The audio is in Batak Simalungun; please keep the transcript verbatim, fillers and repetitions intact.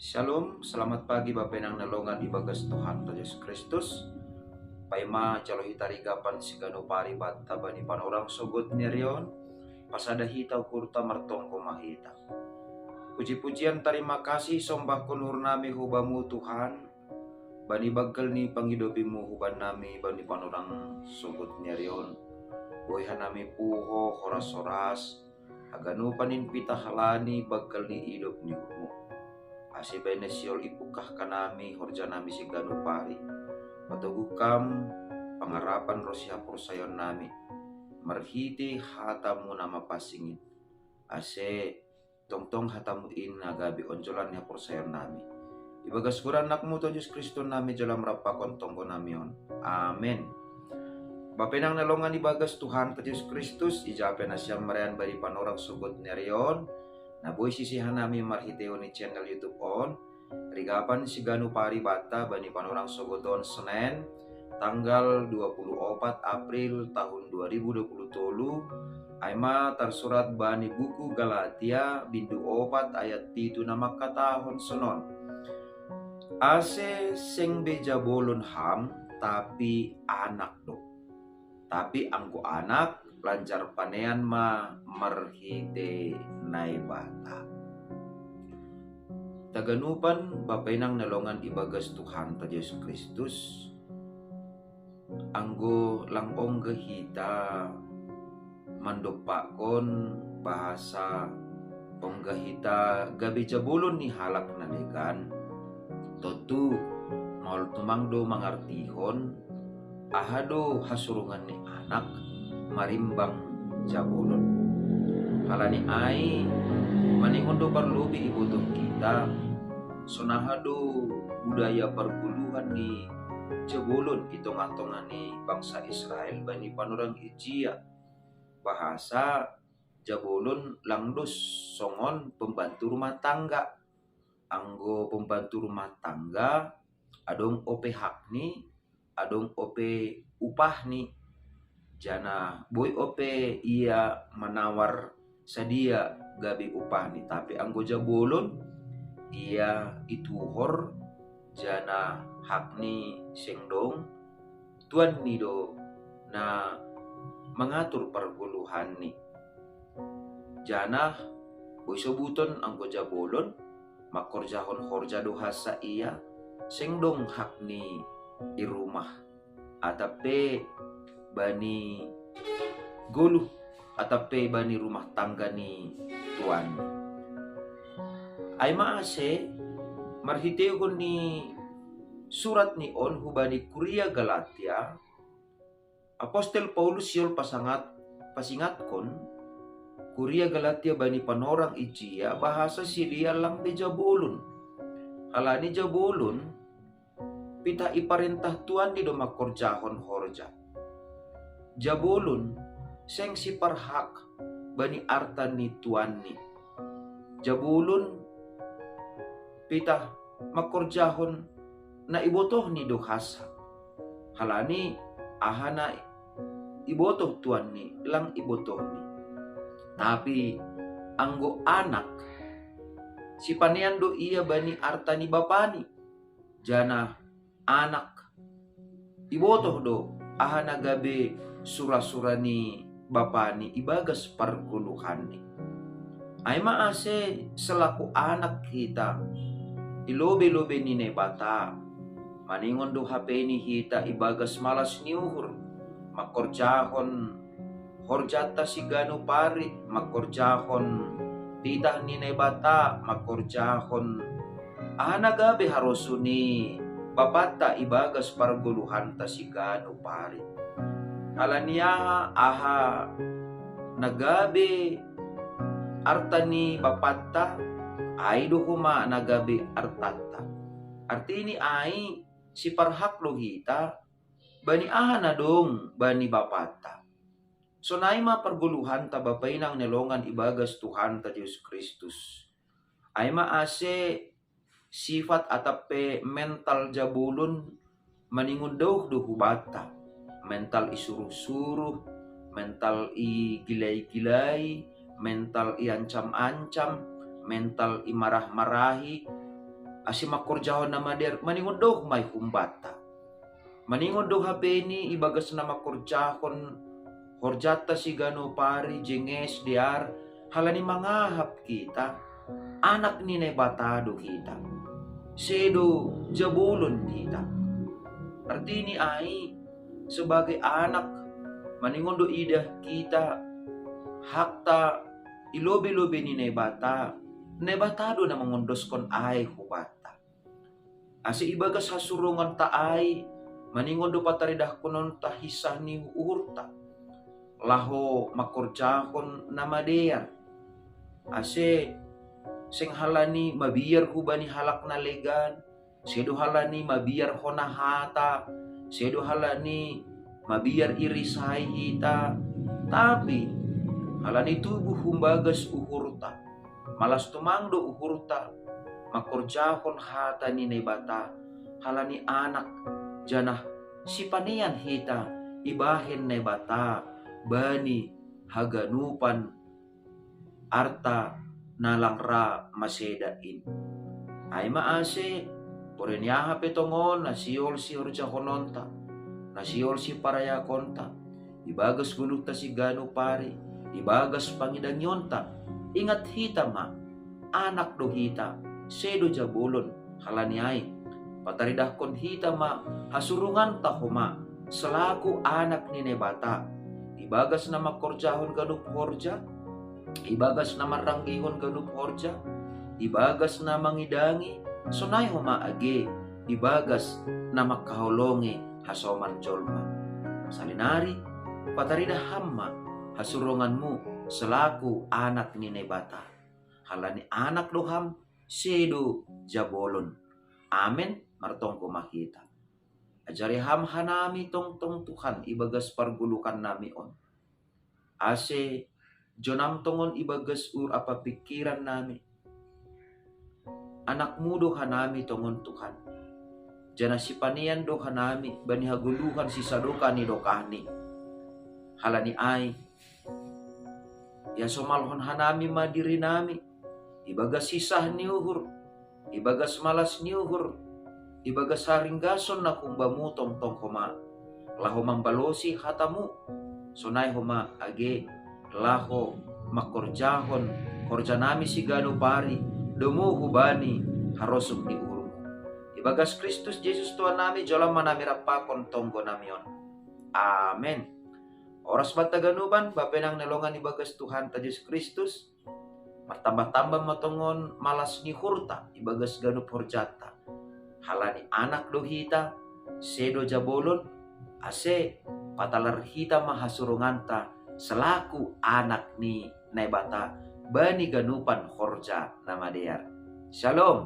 Shalom, selamat pagi Bapa Inang na longan ibagas Tuhanta Jesus Kristus. Paima jalo hita rigapan siganu pari banta bani panorang sogot ni ari on, pasada hita ukurta martonggo ma hita. Puji-pujian tarima kasih sombahkon uhurnami hu Bamu Tuhan, bani banggal ni pangidopiMu hubannami bani panorang sogot ni ari on. Boi hanami puho horas-horas, haganupan in pitah halani banggal ni idop ni uhurMu. Ase bahen na sihol ipungkah hanami horjanami siganu pari. Patoguh Kam pangarapan ronsi haporsayaonnami, marhite hataMu na mapansing in. Ase tongtong hataMu in na gabe onjolan ni haporsayaonnami. Ibagas goran AnakMu Tuhan Jesus Kristus nami jalo Am rap pakon tonggonami on. Amen. Bapa Inang na longan ibagas Tuhanta Jesus Kristus, ija pe nasiam marayaan bani panorang sogot ni ari on, na boi sisih hanami marhitehon ni channel YouTube on, rigapan siganu pari banta bani panorang sogot on Senen, tanggal dua puluh opat April tahun dua ribu dua puluh tolu, ai ma tarsurat bani buku Galatia bindu opat ayat pitu na mangkatahon sonon: Ase seng be jabolon ham, tapi anak do. Tapi anggo anak, lanjar panean ma marhite Naibata. Taganupan Bapa Inang na longan ibagas Tuhanta Jesus Kristus, anggo lang ongga hita mandompakkon bahasa ongga hita gabe jabolon ni halak na legan, tontu maol tumang do mangartihon aha do hasurungan ni anak marimbang jabolon. Halani ai, maningon do parlobei ibotoh hita, sonaha do budaya pargoluhan ni jabolon i tongah-tongah ni bangsa Israel bani panorang ijia. Bahasa jabolon lang dos songon pembantu rumah tangga. Anggo pembantu rumah tangga, adong ope hakni, adong ope upahni. Janah boi ope ia manawar sadia gabe upahni, tapi anggo jabolon, ia ituhor, janah hakni seng dong, tuanni do na mangatur pargoluhanni. Janah boi sobuton anggo jabolon, mangkorjahon horja do hansa ia, seng dong hakni i rumah, atap pe bani goluh, atap pe bani rumah tangga ni tuanni. Ai ma ase marhitehon ni suratni on hubani kuria Galatia, Apostel Paulus sihol pasangat, pasingatkon kuria Galatia bani panorang ijia bahasa sidea lang be jabolon. Halani jabolon, pitah iparentah tuanni do mangkorjahon horja. Jabolon seng siparhak bani arta ni tuanni. Jabolon pitah mangkorjahon na ibotohni do hansa. Halani aha na ibotoh tuanni, lang ibotohni. Tapi anggo anak, sipanean do ia bani arta ni bapani. Janah anak, ibotoh do aha na gabe sura-sura ni bapani ibagas pargoluhanni. Ai ma ase selaku anak hita i lobei-lobei ni Naibata, maningon do hape ni hita ibagas malas ni uhur, mangkorjahon horjanta siganup ari, mangkorjahon titah ni Naibata, mangkorjahon aha na gabe harosuh ni Bapanta ibagas pargoluhanta siganup ari. Halani aha, aha na gabe arta ni Bapanta, ai do homa na gabe artanta. Artini ai, siparhak do hita bani aha na dong bani Bapanta. Sonai ma pargoluhanta Bapa inang na longan ibagas Tuhanta Jesus Kristus. Ai ma ase sifat atap pe mental jabolon maningon dauh do hubanta. Mental isuruh-suruh, mental igilai-gilai, mental iancam-ancam, mental imarah-marahi, Ase mangkorjahon na madear, maningon do homa i humbanta. Maningon do hape ni ibagas na mangkorjahon horjanta siganup ari jenges dear, halani mangahap hita, anak ni Naibata do hita. Sedo jabolon hita. Artini ai, sebagai anak, maningon do idah hita hakta i lobei-lobei ni Naibata, Naibata do na mangondoskon ai hubanta. Ase ibagas hasurunganta ai, maningon do pataridahkononta hisah ni uhurta laho mangkorjahon na madear. Ase seng halani mabiar hubani halak na legan, sedo halani mabiar hona hata, sedo halani mabiar irisai hita, tapi halani tubu humbagas uhurta. Malas tumang do uhurta mangkorjahon hata ni Naibata, halani anak, janah sipanean hita ibahen Naibata bani haganupan arta na lang ra maseda in. Ai ma ase, porini aha pe tongon na sihol sihorjahononta, na sihol siparayakonta, ibagas goluhta siganup ari, ibagas pangidangionta, ingat hita ma, anak do hita, sedo jabolon, halani ai pataridahkon hita ma hasurunganta homa selaku anak ni Naibata, ibagas na mangkorjahon ganup horja, ibagas na marranggihon ganup horja, ibagas na mangidangi, sonai homa age ibagas na mangkaholongi hasoman jolma. Salinari, pataridah ham ma hasurunganmu selaku anak ni Naibata. Halani anak do ham, sedo jabolon. Amen. Martonggo ma hita. Ajari ham hanami tongtong Tuhan ibagas pargoluhannami on. Ase jonam tongon ibagas uhur ampa pingkirannami. Anakmu do hanami tongon Tuhan. Janah sipanean do hanami bani hagoluhan sisadokah ni dokahni. Halani ai, ihasomalhon hanami ma dirinami, ibagas hisah ni uhur, ibagas malas ni uhur, ibagas haringgason na humbamu tongtong homa, laho mambalosi hatamu, sonai homa age laho mangkorjahon horjanami siganup ari, domu hubani harosuk ni uhurmu. Ibagas Kristus Jesus Tuhannami, jolom ma nami rap pakon tonggonami on. Amen. Horas banta ganupan, bapenang na longan ibagas Tuhanta Jesus Kristus, martambah-tambah ma tongon malas ni uhurta ibagas ganup horjanta. Halani anak do hita, sedo jabolon, ase patalar hita ma hasurunganta selaku anak ni Naibata bani ganupan horja na madear. Shalom.